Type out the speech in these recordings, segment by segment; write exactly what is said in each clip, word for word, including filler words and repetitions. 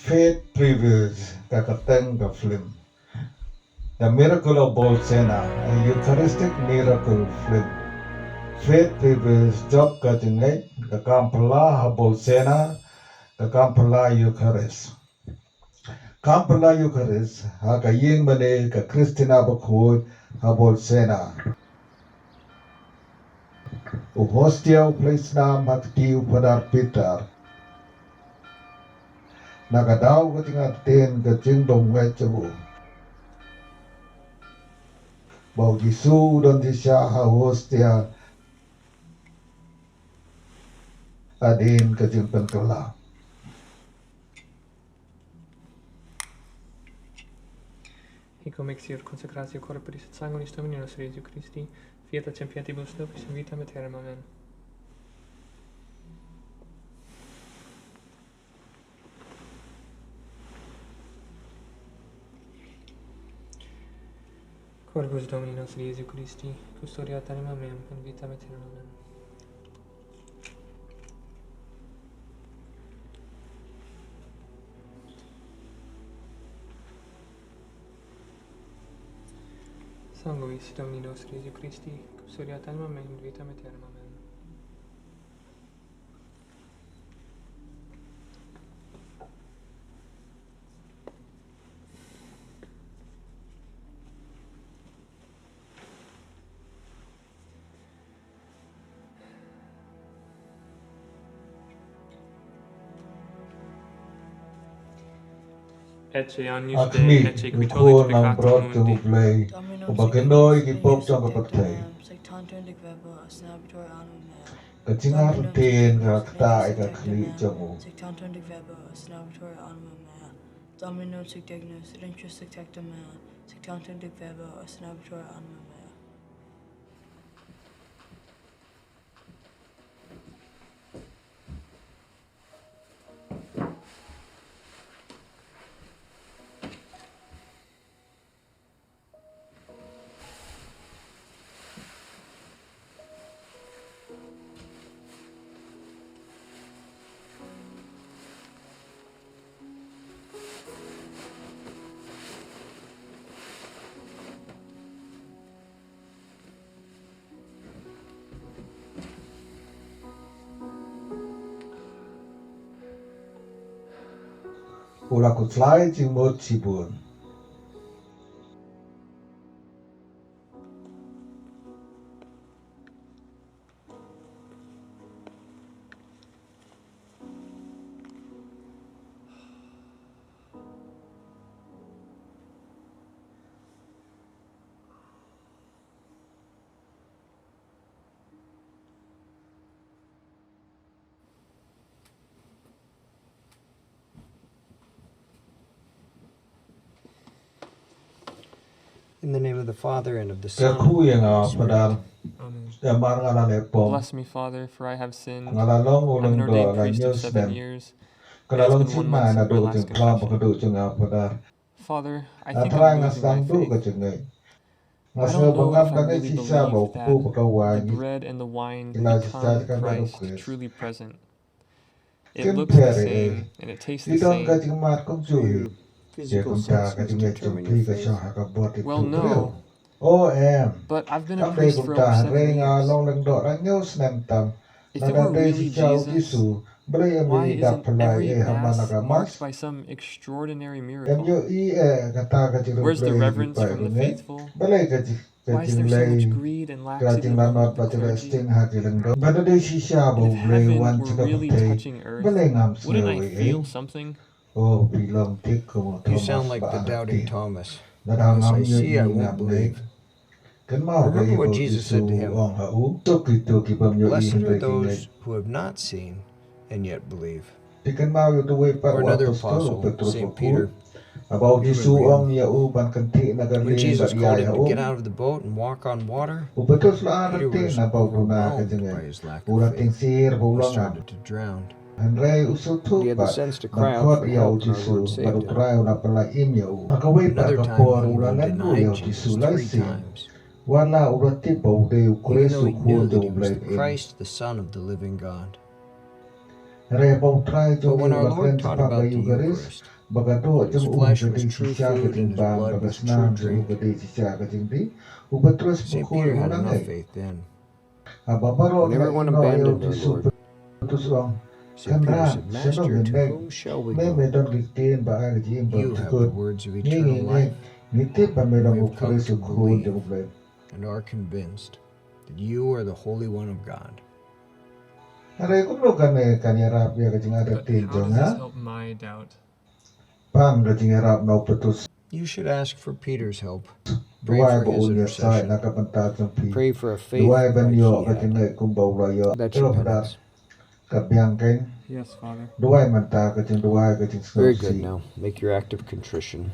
Faith Prevails ka kyrteng ka film. The Miracle of Bolsena, a Eucharistic Miracle film. Faith Prevails jop ka jingngeit, ka kam phylla ha Bolsena, ka kam phylla Eucharist. Kam phylla Eucharist ha ka ïing mane ka Christina bakhuid ha Bolsena. U hostia u plie snam ha kti u Padar Peter. Na ka daw ka jingïathuh ka jingdum ngeit jong u, ba u Jisu u don shisha ha u hostia hadien ka jingpynkylla. Hic cum exir consecratio corporis et sanguinis Domini nostri Iesu Christi, fiat lacem fiatibus nobis in vitam aeternam. Amen. Corpus Domini nostri Iesu Christi, custodiat animam meam in vitam aeternam. Amen. Sanguis Domini nostri Iesu Christi, custodiat animam meam in vitam aeternam. Amen. Ecce agnus Dei, ecce qui tollit peccata mundi. Khmih, u khun langbrot jong U Blei, uba kynnoh ïa ki pop jong ka pyrthei. Sancte Maria, Sancte Maria, Ka jingïaid ktien ka ktah ïa ka khlieh jong u. Sancte Maria, Sancte Maria, Domino sic dignus, redemptor sancta mea, sanctantur dic verbo, et senabitur anima mea. U la khuslai jingmut shibun. In the name of the Father, and of the Son, and of the Holy Spirit. Amen. Bless me, Father, for I have sinned. I've been ordained priest of seven years. It has been one month since my last confession. Father, I think I'm losing my faith. I don't know if I really believe that the bread and the wine become Christ truly present. It looks the same and it tastes the same. Physical senses determine your faith. Well, no. But I've been a priest for over seven years. If it were really Jesus, why isn't every mass marked by some extraordinary miracle? Where's the reverence from the faithful? Why is there so much greed and laxity among the clergy? And if heaven were really touching earth, wouldn't I feel something? You sound like the doubting Thomas. Unless I see, I won't believe. Remember what Jesus said to him, "Blessed are those who have not seen and yet believe." Or another apostle, Saint Peter, you remember him. When Jesus called him to get out of the boat and walk on water, Peter was overwhelmed by his lack of faith and started to drown. But he had the sense to cry out for help, and our Lord saved him. Another time, he even denied Jesus three times, even though he knew that he was the Christ, the Son of the living God. But when our Lord taught about the Eucharist, Ba ka doh jong u ka dei shisha ka jingbam, ba ka snam jong u ka dei shisha ka jingdih. U Petros bakhuid u nang ngeit. Haba baroh ki la ïehnoh ïa u Jisu, u Petros u ong, Kynrad, shano ngin leit? Me, me don ki ktien ba ai ka jingim ba jukut. Ngi, ngi ngeit, ngi tip ba me long u Khrist, u Khun jong U Blei. And are convinced that you are the Holy One of God. Hynrei kumno kane kan ïarap ïa ka jingartatien jong nga? Pang ka jingïarap na u Petros. You should ask for Peter's help. Pray for his intercession. Duwai ban ïoh ka jingngeit kumba u la ïoh. That should help us. Ka biang kein. Yes, Father. Duwai mynta ka jingduwai ka jingsngewsih. Very good. Now, make your act of contrition.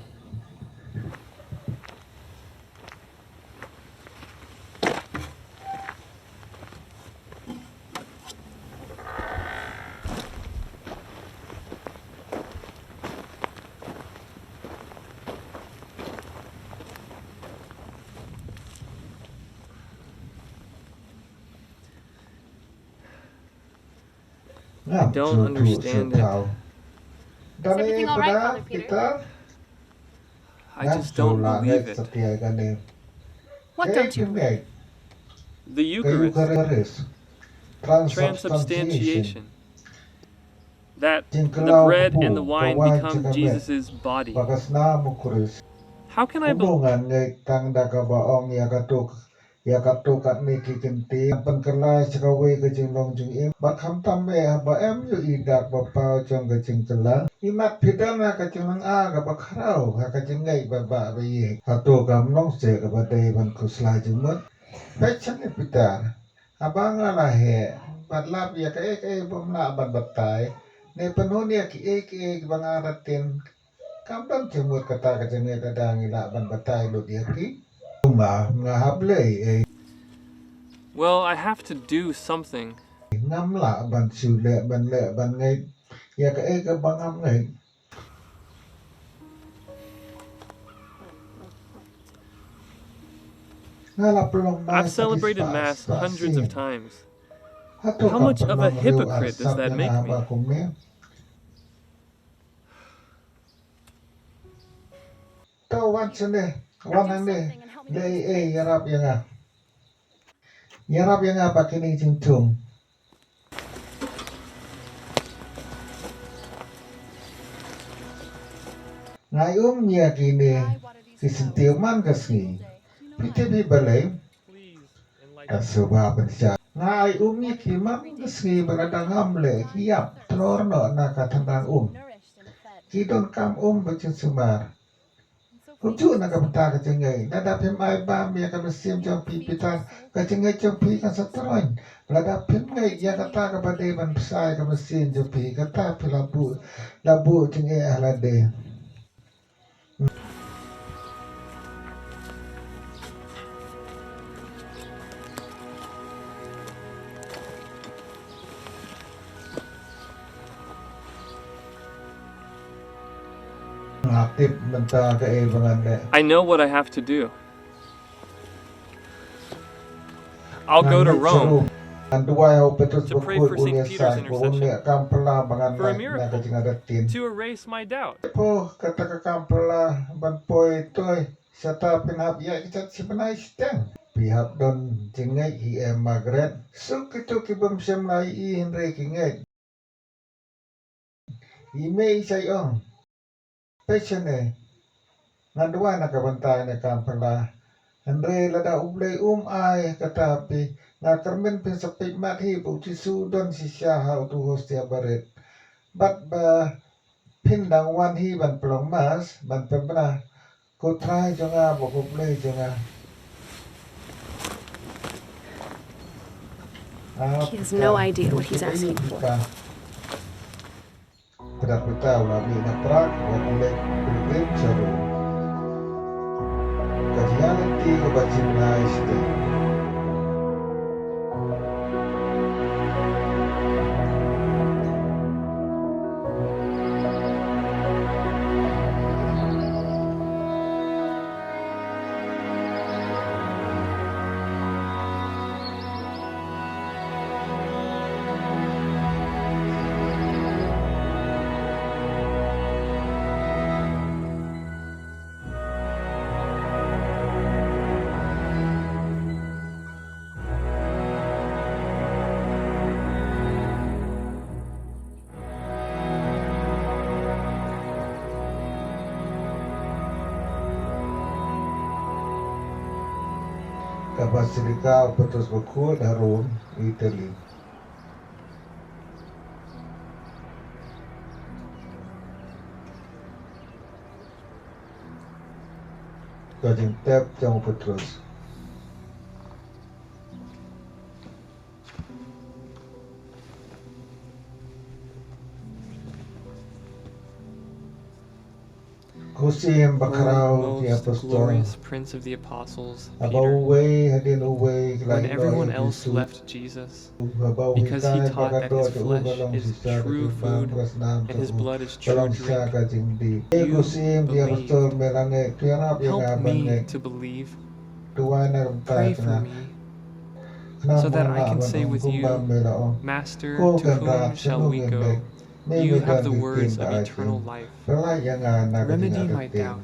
I don't understand it. Is everything all right, Father Peter? I just don't believe it. What don't you believe? The Eucharist. Transubstantiation. That the bread and the wine become Jesus' body. How can I believe? Ïa kato katne ki kyntien, pynkylla sha kawei ka jinglong jingim, bad khamtam eh haba em ïohi dak ba paw jong ka jingkylla. Imat phi don ha ka jinglong ah kaba khraw, ha ka jingngeit ba bah ba ïeit. Hato kam long seh kaba dei ban khuslai jingmut? Peit shane Peter, haba nga la heh bad lap ïa kaei kaei bym lah ban batai, ne pynhun ïa kiei kiei kiba nga la ktien, kam don jingmut kata ka jingngeit lada ngi lah ban batai lut ïa ki. Kumba nga hap leh ei. Well, I have to do something. Ngam lah ban shu leh ban leh ban ngeit ïa kaei kaba ngam ngeit. Nga la pynlong Mass. I've celebrated Mass hundreds of times. How much of a hypocrite does that make me? To wan shane, wan hangne. Leh ei ei, ïarap ïa nga. Ïarap ïa nga bad kine ki jingthung. Nga ai um ïa kine ki syntiew man ka sngi. Phi tip hi balei? Ka sngewbha pynshai. Nga ai um ïa ki man ka sngi ba lada ngam leh ki ïap tlor noh na ka thangrang um. Ki donkam um ba jingsumar. Kumjuh na ka bynta ka jingngeit, lada phim ai bam ïa ka mynsiem jong phi Peter, ka jingngeit jong phi kan sa tyrngoi. Lada phim ngeit ïa kata kaba dei ban bsa ïa ka mynsiem jong phi, kata phi la buh, la buh jingeh ha lade. Nga tip mynta kaei ba ngan leh. I know what I have to do. I'll go to Rome to pray for Saint Peter's intercession for a miracle, to erase my doubt. Poi kata ka kam phylla ban poi toi. Shata phin hap ïaid ki jait shi bnai shiteng. Phi hap don jingngeit hi em Margaret? Suk kito ki bym shym la ïohi hynrei ki ngeit. I mei i sa ïong. Peit shane. Ngan duwai na ka bynta kane ka kam phylla. Hynrei lada U Blei um ai kata phi, nga kyrmen phin sa peit mat hi ba U Jisu u don shisha ha uto u hostia barit. Bad ba phin dang wan hi ban pynlong Mass, ban pynbna. Ko Trai jong nga bad ko Blei jong nga. He has no idea what he's asking for. Pdeng uta u la mih na Prague, u la leit pilgrim sha Rome. Ka jingïaid lynti kaba chim ngai shiteng. Basilica u Petrus Bakhuid ha Rome, Italy. Ka jingtep jong u Petrus. Ko Syiem Bakhraw ki Apostol. Haba uwei hadien uwei ki la ïehnoh ïa u Jisu. Haba u hikai ba ka doh jong u ka long shisha ka jingbam ka snam jong u, ka long shisha ka jingdih. Ko Syiem ki Apostol, me la ngeit, to ïarap ïa nga ban ngeit. To wai na ka bynta jong nga. Khnang ba ngan lah ban ong kumba me la ong. Ko Kynrad, sha uno ngin leit? Me me don ki ktien ba ai ktien. Pynlait ïa nga na ka jingartatien.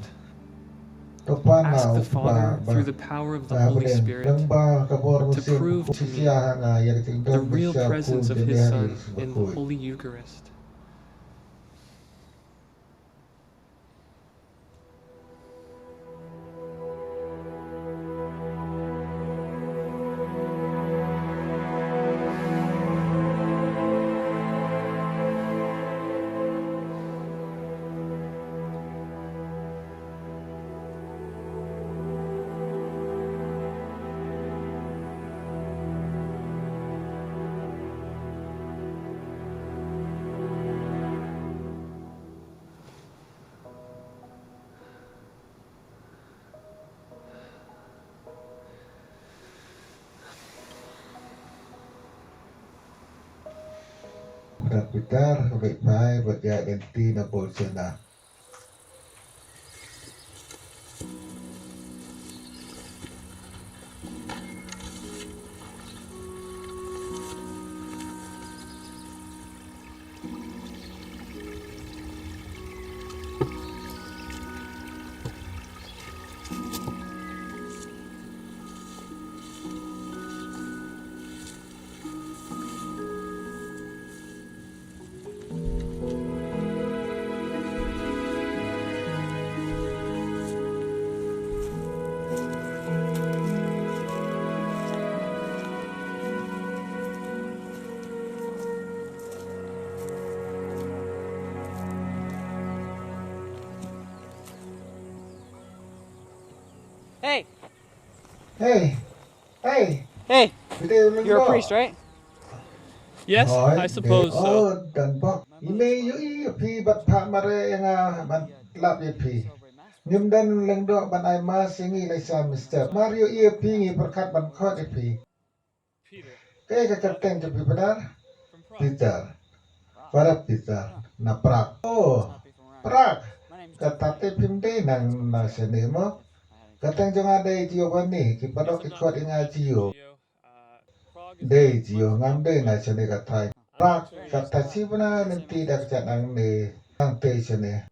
To pan na u Kpa ba ha bneng, lyngba ka bor u Mynsiem Bakhuid, shisha ha nga ïa ka jingdon ka jingshakri jong u Mari Bakhuid. Phadar Peter, bad ïa lynti na Bolsena. Hey. Hey. Hey. Hey. You're a priest, right? Yes, I suppose so. Don bok. Ïa me ïohi ïa phi bad phah mareh ïa nga ban lap ïa phi. Ngim don lyngdoh ban ai mass ïa ngi lei sa, Mister. Mar ïohi ïa phi ngi pyrkhat ban khot ïa phi. Kaei ka kyrteng jong phi, Phadar? Peter. Phadar Peter na Prague. Oh, Prague. Kata te phim dei na, na shane mo? Kyrteng jong nga dei Giovanni, ki paralok ki khot ïa nga Gio. Dei Gio, ngam dei na shane ka thaiñ. Prague, kata shi bnai lynti da ka janang ne, nangtei shane.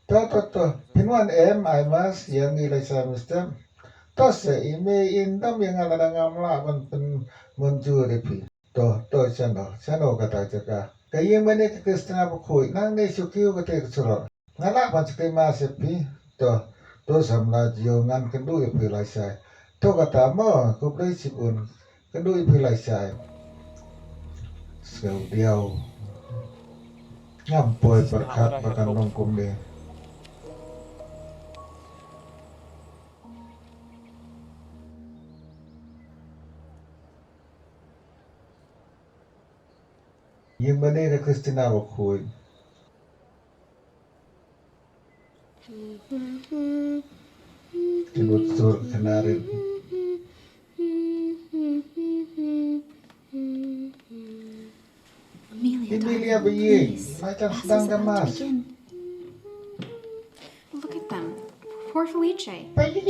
To, to, to. Phin wan em ai mass ïa ngi lei sa, Mister? To se, i mei in dom ïa nga lada ngam lah ban pynmynjur ïa phi. To, to, shano, shano kata ka jaka? Ka ïing mane ka Khristan bakhuid, nangne shu kiew kata ka surok. Nga lah ban shakri mass ïa phi. To, to samla Gio, ngan kynduh ïa phi lashai. To kata mo, khublei shibun. Kynduh ïa phi lashai. Sngewdiaw. Ngam poi pyrkhat ba kan long kumne. Ïing mane ka Khristan bakhuid. Ki mut sur kynari. Amelia, darling, please, masses aren't to begin. Look at them. Poor Felice.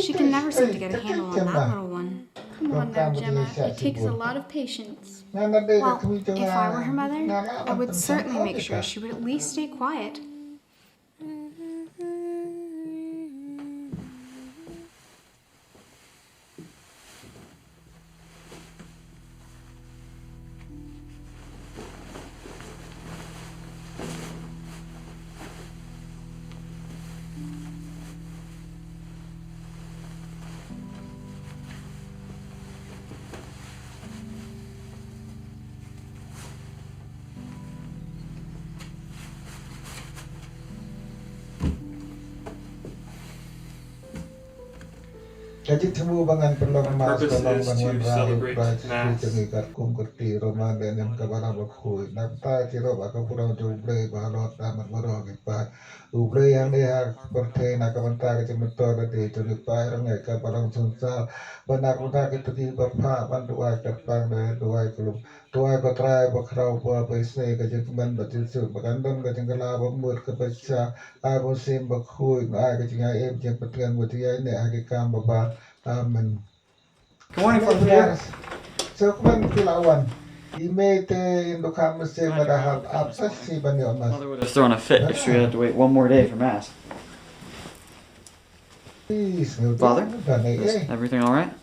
She can never seem to get a handle on that little one. Come on now, Gemma. It takes a lot of patience. Well, if I were her mother, I would certainly make sure she would at least stay quiet. Ka jingthmu ba ngan pynlong Mass ka long ban wanrah ïa u Krai Jisu jong ngi katkum ka kti Roman lane ka Balang Bakhuid. Na ka bynta ka jingïarap bad ka pyrthei jong U Blei Bahalor, Trai baroh ki paid. U Blei hangne ha ka pyrthei na ka bynta ka jingmyntoi lade jong ki paid rangbah ka balang songsar. Bad na ka bynta kito kiba phah ban duwai kyrpang, duwai kylluid. Duwai ko Trai ba khraw, ba isynei ka jingkmen bad jingsuk, ba kan don ka jingkylla ba mut, kaba shisha ai ba U Mynsiem Bakhuid un ai ka jingaiei, jingpyntieng bad jingïaineh ha ki kam babha. Amen. Good morning, Father. Yes. So, kmen phi la wan. I mei te in dukhan mesti mada hap ap sa shi ban ïoh Mass. Mother would have thrown a fit if she had to wait one more day for Mass. Please, Father, is everything all right?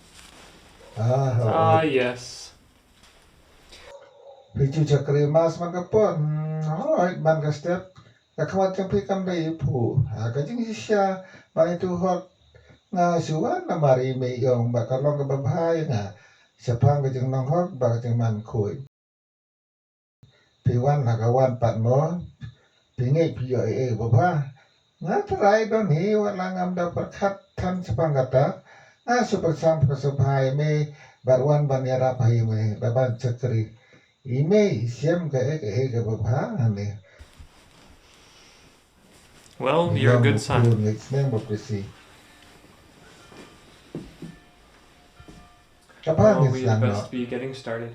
Ah, yes. Phi ju shakri Mass man ka por. Hmm, all right, man ka step. Ka khmat jong phi kam dei ïa phi. Ha ka jingshisha ban ïathuh hok, nga shu wan namar i mei i ong ba ka long kaba bha ïa nga shaphang ka jinglong hok bad ka jingman khuid. Phi wan ha ka wan pat mo. Phi ngeit phi ïoh ei ei ba bha. Nga trai don hi, wat la ngam da pyrkhat than shaphang kata. Nga shu pyrshang pyrshang bha ïa me bad wan ban ïarap ha ïa me da ban shakri. I mei i shem kaei kaei kaba bha hangne. Well, you're a good son. Ngeit sneng ba phi si. Ka bha. Well, we had best be getting started.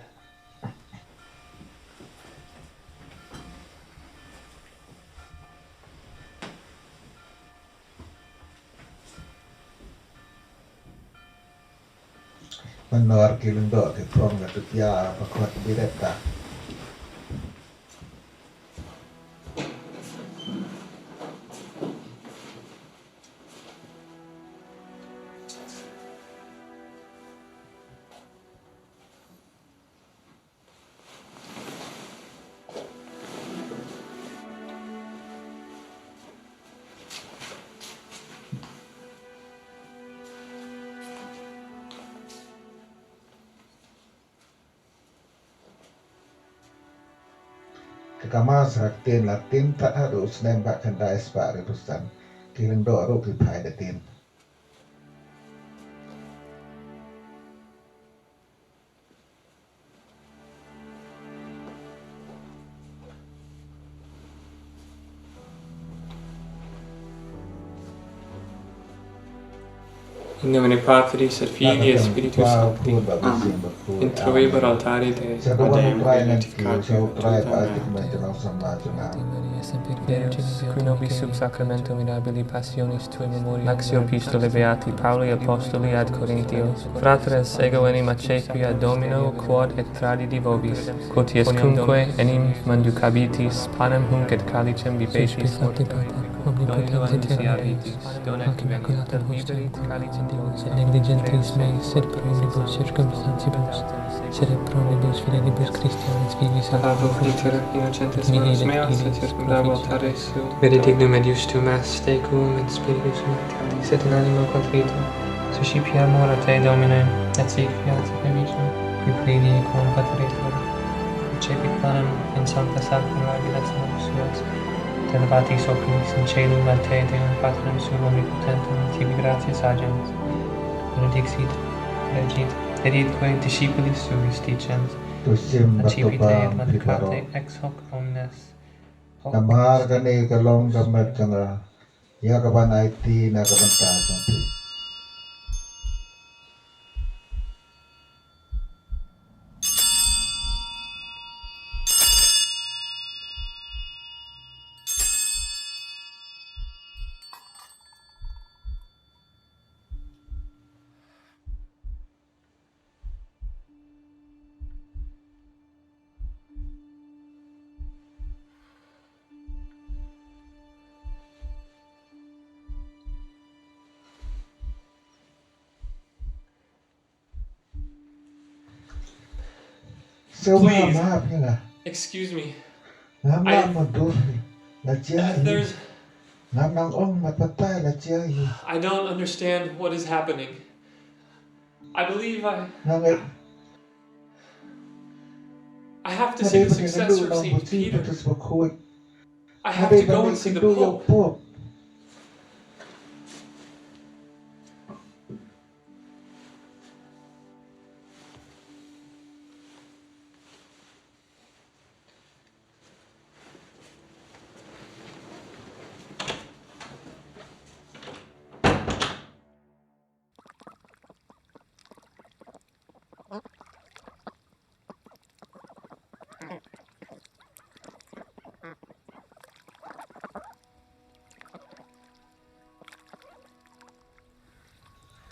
Manor ki lyngdoh ki phong ka tutia ba khot Biretta. Ka Mass ha ktien Latin, tad haduh u snem ba khyndai spah hynriew san. Ki lyngdoh ruh ki phai da ktien. In nomine Patris et Filii et Spiritus Sancti. Amen. Introibo ad altare Dei. Deum benedicate. Deus, qui nobis sub sacramentum mirabilis passionis tuae memoriae. Lectio Epistolae Beati Pauli Apostoli ad Corinthios. Fratres, ego enim accepit ad Domino, quod et tradidi vobis, quod iuscumque enim manducabitis, panem hunc et calicem bibebis. Omnipotens et terra, panem hunc et calicem, quod non liberis calicem, negligentis meis, sed pro omnibus circumstantibus, sed pro omnibus fidelibus Christianis vivis. Innocentes oris meos, et circumdabo altare suo. Benedignum et iustum est tecum in spiritu sancti, et in animo contrito. Suscipiamur a te, Domine, et sic fiat, et ne vivim. Qui pleni equum paderetur, recepit panem in sancta sacra gratia suas, et elevatis oculis in caelum ad te, Deum Patrem suum omnipotentem, tibi gratias agens. Benedixit, reginit, et id quae discipulis suis dicens, accipite et mandicate ex hoc omnes. Namar kane ka long ka met jong nga, ïa kaban aiti na ka bynta jong phi. Please. Excuse me. I, there's, I don't understand what is happening. I believe I, I have to see the successor of Saint Peter. I have to go and see the Pope.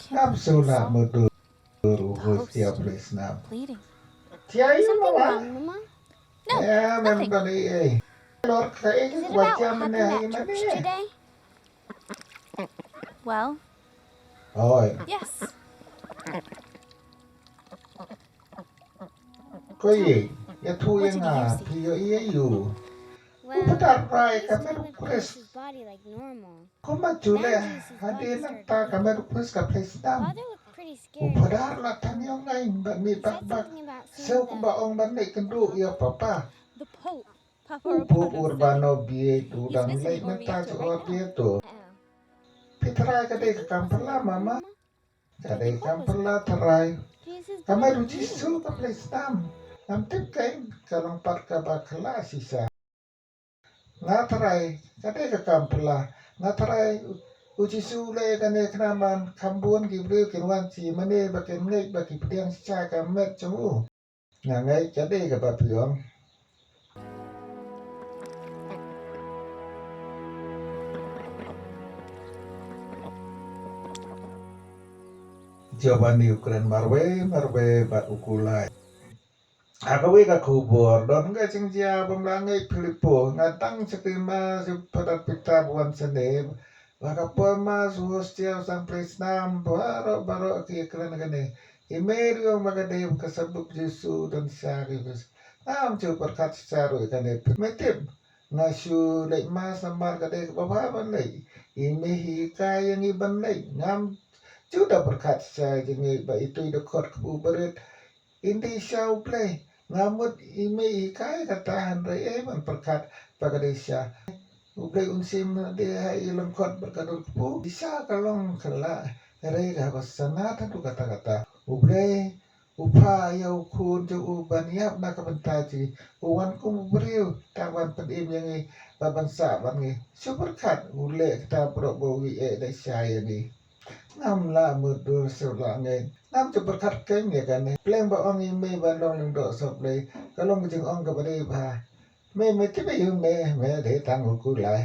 Ngam sngewlah mutdur u host ïa u pyrshah. Bleeding. Tia ïa something mama. Wrong, Mama? No, yeah, nothing. Mem don ei ei. Lor ka ei. Is it about heading that church today? Well, oi. Yes. Ko ïa, ïathuh ïa nga, phi ïohi ïa u. U Phadar Rai ka met u Khrist. Kumba ju leh hadien nangta ka met u Khrist ka plie sdang. U Phadar la tang ïa u ngai bad mih bak bak. Siew kumba ong ban leit kynduh ïa u Papa. U Pope Urbano eight u dang leit mynta jong u eight u. Phi tharai ka dei ka kam phylla, Mama? Ka dei kam phylla tharai. Ka met u Jisu ka plie sdang. Ngam tip kein, ka long pat kaba khlaiñ shisha. Nga tharai ka dei ka kam phylla. Nga tharai u Jisu u leh kane khnang ban kham bun ki briew kin wan sha mane ba kin ngeit ba ki pdiang shisha ka met jong u. Nga ngeit ka dei kaba phi ong. Giovanni u kren marwei marwei bad u kulai. Ha kawei ka khubor, don ka jingjia bym la ngeit Philippo, nga dang shakri ma sha u Phadar Peter ba wan shane. Ba ka por ma sha u hostia u sang plie snam, baroh baroh ki kren kane. I mei ruh ong ba ka dei ka sabuk Jisu don sha ki bus. Ngam ju pyrkhat shisha ruh ïa kane. Me tip, nga shu leit mass namar ka dei kaba bha ban leit. I mei hi hikai ïa ngi ban leit. Ngam ju da pyrkhat shisha ïa ngi ba itu i dkhot kaba u barit. Ynda i sha U Blei, nga mut i mei i hikai kata hynrei ei ban pyrkhat ba ka dei sha. U Blei un shim de ha i lyngkot bad ka dur kpu. I sha ka long ka la rei ka ba sanad haduh katta katta. U Blei u phah ïa u khun jong u ban ïap na ka bynta jong ngi. U wan kum u briew tang ban pynim ïa ngi bad ban sah bad ngi. Shu pyrkhat u leh kata baroh ba u ïeh da sha ïa ngi. Ngam lah mutdur shuh lah ngeit. Ngam ju pyrkhat kein ïa kane. Pleng ba ong i mei ban long lyngdoh sha U Blei ka long ka jingong kaba dei bha. Me, me tip ïa u me, me dei tang u kulai.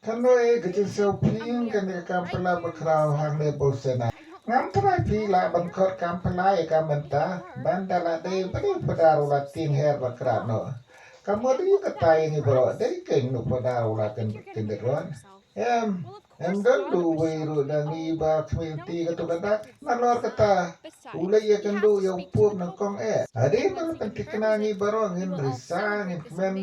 Kano ei ka jingsngewphieng kane ka kam phylla bakhraw hangne Bolsena. Ngam tharai phi lah ban khot kam phylla ïa ka mynta, ban da la dei ba dei u Phadar u la tieng her bakhraw noh. Ka mut ïa kata ïa ngi baroh dei kein u Phadar u la kyn kyndit ron. Em, em don du uwei ruh da ngi ba khmih ti kato ka dak. Nalor kata u leit ïakynduh ïa u Pope nyngkong eh. Hadien ba la pynthikna ngi baroh ngin risa ngin kmen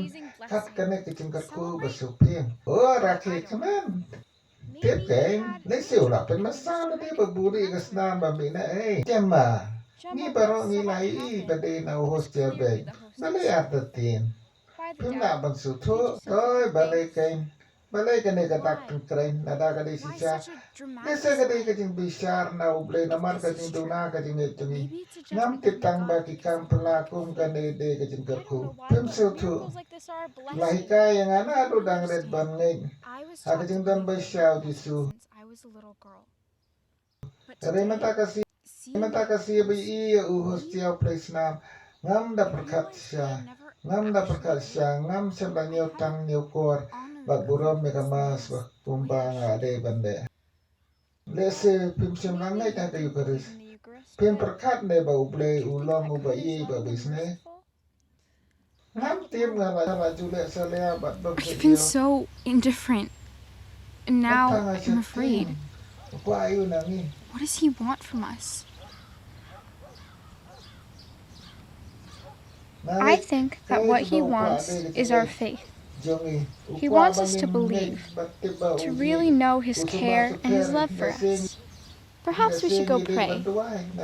kat kane ka jingkyrkhu ba sngewphieng. O rakhe kmen. Tip kein, lehse u la pynmynsaw lade ba buri ka snam ba mih na ei. Jem ma, ngi baroh ngi la ïohi ba dei na u hostia beit. Balei artatien? Phim lah ban sngewthuh. Oi, balei kein? Balei kane ka dak tyngkreiñ, lada ka dei shisha? Lehse ka dei ka jingbishar na U Blei namar ka jingduna ka jingngeit jong ngi. Ngam tip tang ba ki kam phylla kum kane dei ka jingkyrkhu. Phim sngewthuh. La hikai ïa nga naduh dang rit ban ngeit ha ka jingdon ba shisha u Jisu. Hynrei mynta ka sngi, mynta ka sngi ba ïohi ïa u hostia u plie snam, ngam da pyrkhat shisha, ngam da pyrkhat shisha, ngam shym la ñiew tang ñiew kor bad burom ïa ka Mass ba kumba nga dei ban leh. Lehse phim shym la ngeit ha ka Eukharist. Phim pyrkhat ne ba U Blei u long uba ïeit bad uba isynei. Ngam tip nga la, la ju leh salia bad bym. We've been so indifferent. And now I'm afraid. What does he want from us? I think that what he wants is our faith. He wants us to believe, to really know his care and his love for us. Perhaps we should go pray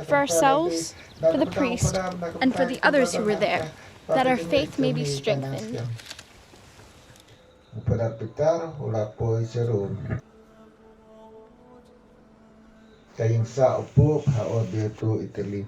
for ourselves, for the priest, and for the others who were there, that our faith may be strengthened. U Phadar Peter u la poi sha Rom. Ka ïing sah u Pope ha Orvieto, Italy.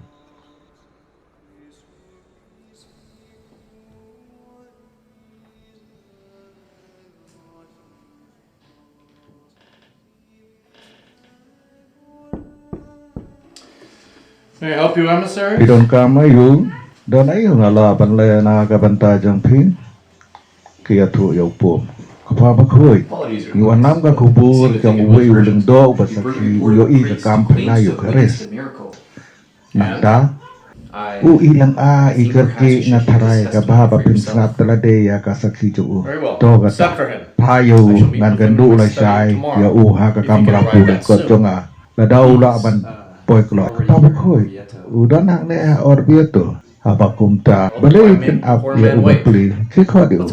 May I help you, emissary? You don't come, are you? Don aïu nga lah ban leh na ka bynta jong phi? Ki ïathuh ïa u Pope. Ko Pa bakhuid, ngi wan nam ka khubor jong uwei u lyngdoh uba sakhi u ïohi ka kam phylla Eukharist. Nangta u i lynga i kyrkieh, nga tharai ka bha ba phin sngap da lade ïa ka sakhi jong u. To kata, phah ïa u, ngan kynduh lashai ïa u ha ka kamra pule kot jong nga lada u lah ban poi kloi. Ko Pa bakhuid, u don hangne ha Orvieto. Haba kumta, balei phin ap ïa u bapli? Khie khot ïa u.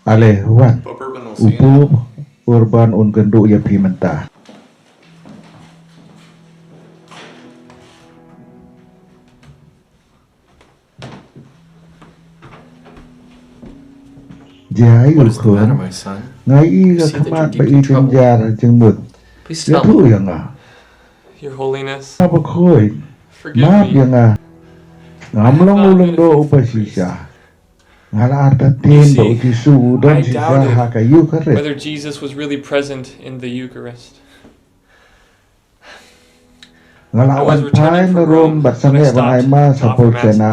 Ale wan. U Pope Urban un kynduh ïa phi mynta. Jia aïu khun? Nga i ka khmat ba i jynjar jingmut. Ïathuh ïa nga. Your Holiness, Pa bakhuid, map ïa nga. Ngam long u lyngdoh uba shisha. Nga la artatien ba u Jisu u don shisha ha ka Eukharist. Whether Jesus was really present in the Eucharist. Nga la wan phai na Rome bad sangeh ban ai Mass ha Bolsena.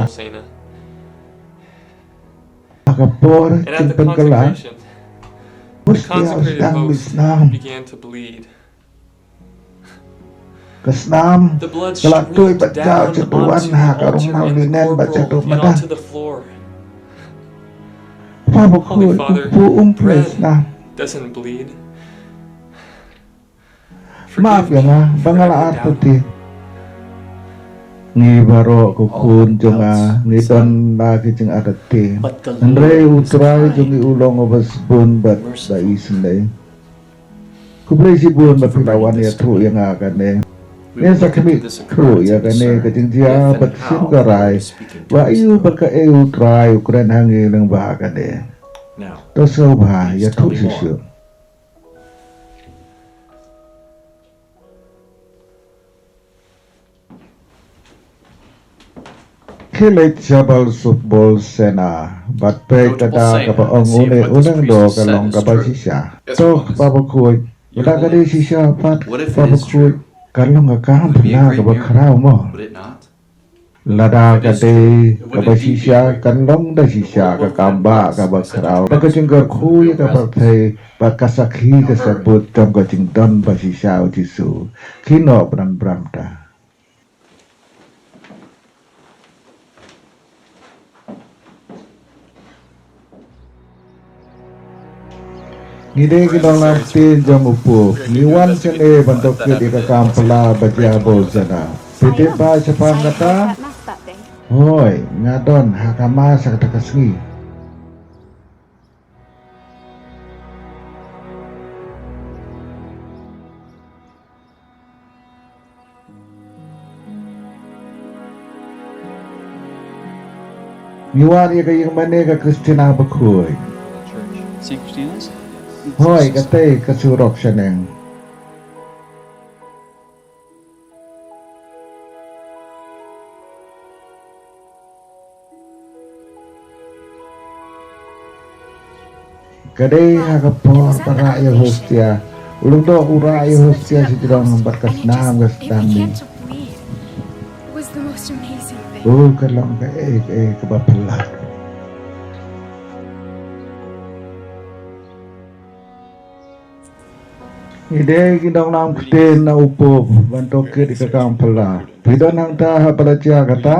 Ha ka por jingpynkylla, hostia u sdang mih snam. Ka snam ka la tuid bad jaw shaduh wan ha ka rong maw linen bad shaduh madan. Pa bakhuid, u Pope um plie snam. Map ïa nga ba nga la artatien. Ngi baroh ko khun jong nga ngi don la ki jingartatien. Hynrei U Trai jong ngi u long uba sbun bad ba isynei. Khublei shibun ba phi la wan ïathuh ïa nga kane. Ngin sa khmih thuh ïa kane ka jingjia bad shim ka rai ba aïu ba kaei U Trai u kren ha ngi lyngba kane. To sngewbha ïathuh shuh shuh. Khie leit sha Bolsena bad peit lada kaba ong une u lyngdoh ka long kaba shisha. To Pa bakhuid, lada ka dei shisha pat Pa bakhuid, kan long ka kam phylla kaba khraw mo. Lada ka dei kaba shisha kan long da shisha ka kam bah kaba khraw ba ka jingkyrkhu ïa ka pyrthei bad ka sakhi ka sabut jong ka jingdon ba shisha U Jisu. Khie noh bran bran ta. Ngi dei ki nonglam ktien jong u Pope, ngi wan shane ban tohkit ïa ka kam phylla ba jia ha Bolsena. Phi tip ba shaphang kata? Hooid, nga don ha ka Mass ha kata ka sngi. Ngi wad ïa ka ïingmane ka Christina bakhuid. Hooid, katei ka surok shaneng. Ka dei ha ka por ba rah ïa hostia. U lyngdoh u rah ïa hostia sha jrong bad ka snam ka sdang mih. O, ka long kaei kaei kaba phylla. Ngi dei ki nonglam ktien na u Pope ban tohkit ïa ka kam phylla. Phi don hangta haba la jia kata?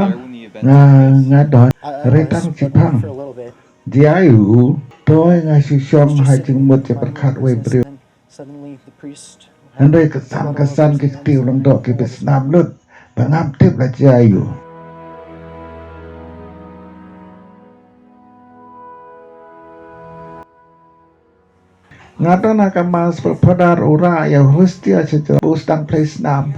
Nga, nga don. Hynrei tang shiphang. Jia aïu? Toi nga shu shong ha jingmut ïa pyrkhat wei briew. Hynrei ka san ka san ki kti u lyngdoh ki bit snam lut ba ngam tip la jia aïu. Nga don ha ka Mass ba u Phadar u rah ïa hostia sha jrong ba u sdang plie snam.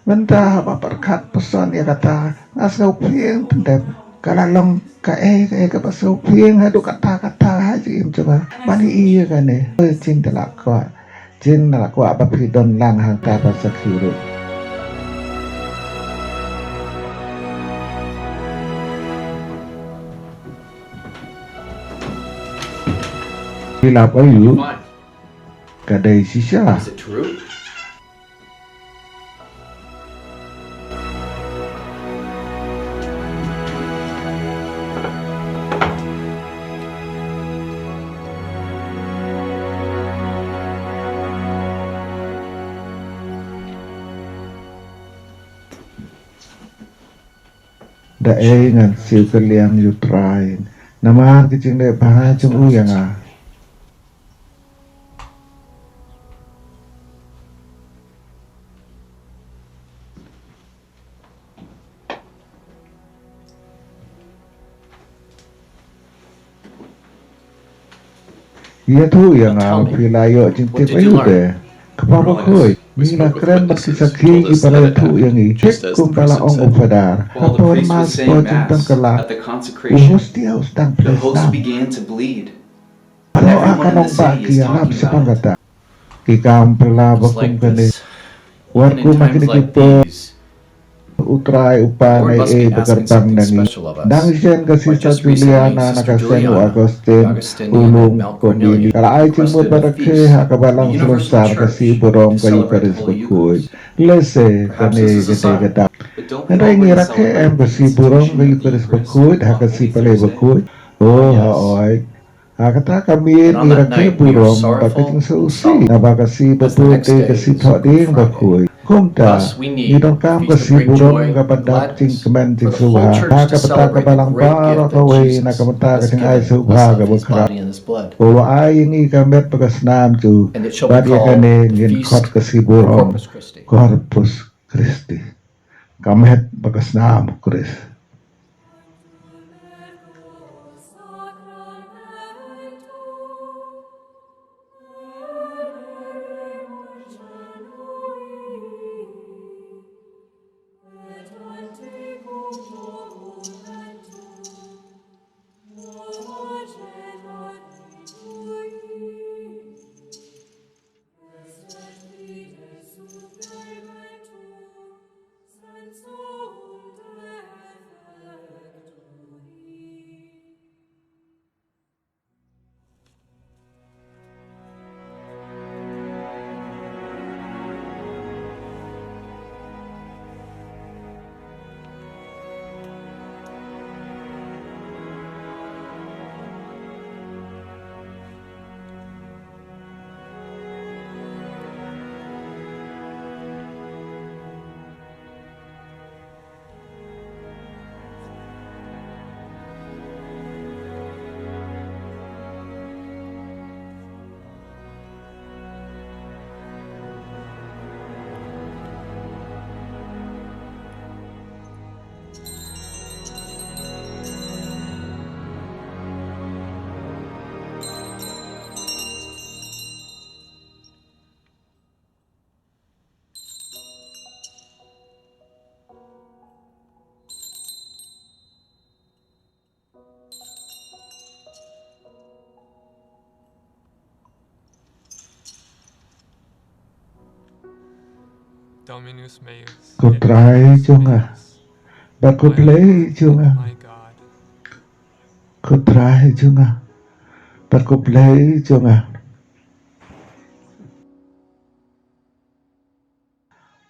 Mynta haba pyrkhat puson ïa kata nga sngewphieng tymmen. Ka la long kaei kaei kaba sngewphieng haduh katta katta ha jingim jong nga ban ïohi ïa kane. Jingtyllah kwah. Jin na la kwah ba phi don lang hangta ba sakhi ruh. Phi lap aiu? Ka dei shisha. Da ei ngan siew kylliang ïa u Trai, namar ki jingleh bha jong u ïa nga. Ïathuh ïa nga, phi la ïoh jingtip aiu de? Kpa bakhuid, ngi la kren bad ki sakhi kiba la ïathuh ïa ngi, thik kumba la ong u Phadar. Hapoh Mass, hapoh jingpynkylla, u hostia u sdang plie snam. Baroh ha ka nongbah ki ïarap shaphang kata. Ki kam phylla ba kum kane. Wat kum ha kine ki por, u Trai u pan ei ei ba kyrpang na ngi. Dang shen ka Sister Juliana na ka seng u Augustine, u lum Cornelius. Ka la ai jingmut ba rakhe ha ka balang shlontsar ka sngi burom ka Eucharist bakhuid. Lehse kane ka dei ka daw. Hynrei ngi rakhe em ka sngi burom ka Eucharist bakhuid ha ka sngi Palei bakhuid? Oh, hooid. Ha kata ka miet ngi rakhe burom bad ka jingsngewsih, naba ka sngi ba bud dei ka sngi Thohdieng bakhuid. Kumta, ngi donkam ka sngi burom kaba dap jingkmen jingsngewbha ha ka bynta ka balang baroh kawei, na ka bynta ka jingai sngewbha kaba khraw. U la ai ïa ngi ka met bad ka snam jong u, bad ïa kane ngin khot ka sngi burom Corpus Christi. Ka met bad ka snam u Khrist. Dominus meus. Ko Trai jong nga, bad ko Blei jong nga. My God. Ko Trai jong nga, bad ko Blei jong nga.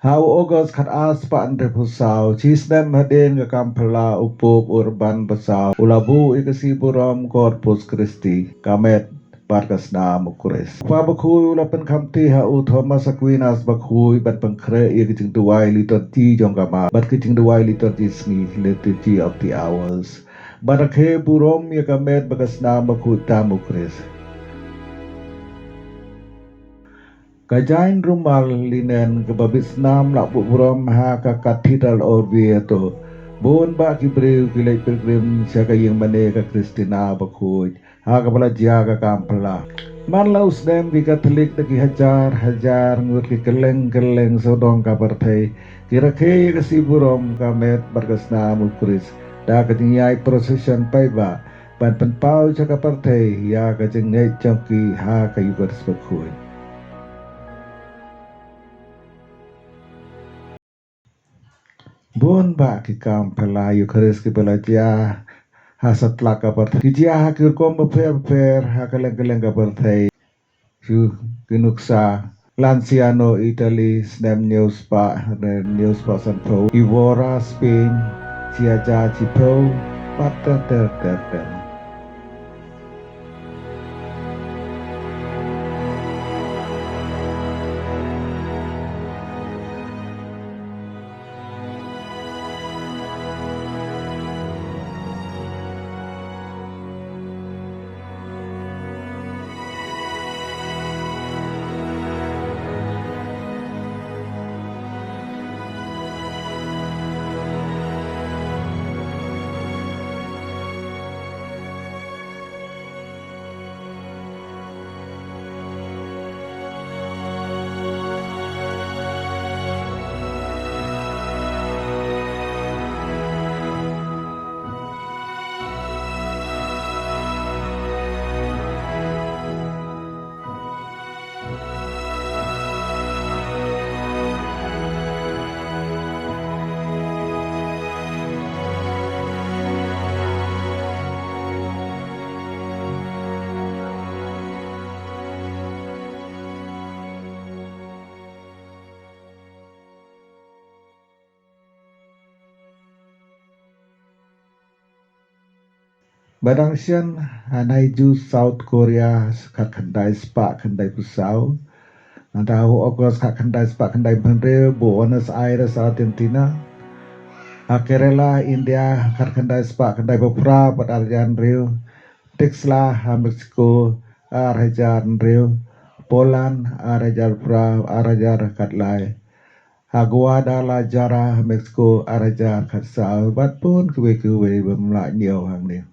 Ha u August khat ar spah hynriewphew saw, shi snem hadien ka kam phylla, u Pope Urban basaw u la buh ïa ka sngi burom Corpus Christi, ka met bad ka snam u Khrist. Kpa bakhuid u la pynkhamti ha u Thomas Aquinas bakhuid ban pynkhreh ïa ka jingduwai liturgi jong ka mass bad ka jingduwai liturgi sngi, Liturgy of the Hours, ban rakhe burom ïa ka met bad ka snam bakhuid tam u Khrist. Ka jaiñ rumal linen kaba bit snam la buh burom ha ka Cathedral Orvieto. Bun bah ki briew ki leit pilgrim sha ka ïing mane ka Christina bakhuid ha kaba la jia ka kam phylla. Man la u snem ki Katholik da ki hajar hajar ngut ki kylleng kylleng sawdong ka pyrthei ki rakhe ïa ka sngi burom ka met bad ka snam u Khrist da ka jingïaid procession paidbah ban pynpaw sha ka pyrthei ïa ka jingngeit jong ki ha ka Eucharist bakhuid. Bun bah ki kam phylla Eukharist kiba la jia ha satlak ka pyrthei. Ki jia ha ki rukom bapher bapher ha kylleng kylleng ka pyrthei. Shu ki nuksa, Lanciano, Italy, snem hynñiew spah, hynñiew spah sanphew. Evora, Spain, shi hajar shiphew, bad ter ter ter ter. Ba dang shen ha Nayju, South Korea, khatkhyndai spah khyndaiphew saw. Nangta ha u August khatkhyndai spah khyndaiphew hynriew, Buenos Aires, Argentina. Ha Kerala, India, khatkhyndai spah khyndaiphew phra bad ar hajar hynriew. Tuxtla ha Mexico, ar hajar hynriew. Poland, ar hajar phra, ar hajar khatlai. Ha Guadalajara, Mexico, ar hajar khatsaw, bad bun kiwei kiwei bym lah ñiew hangne.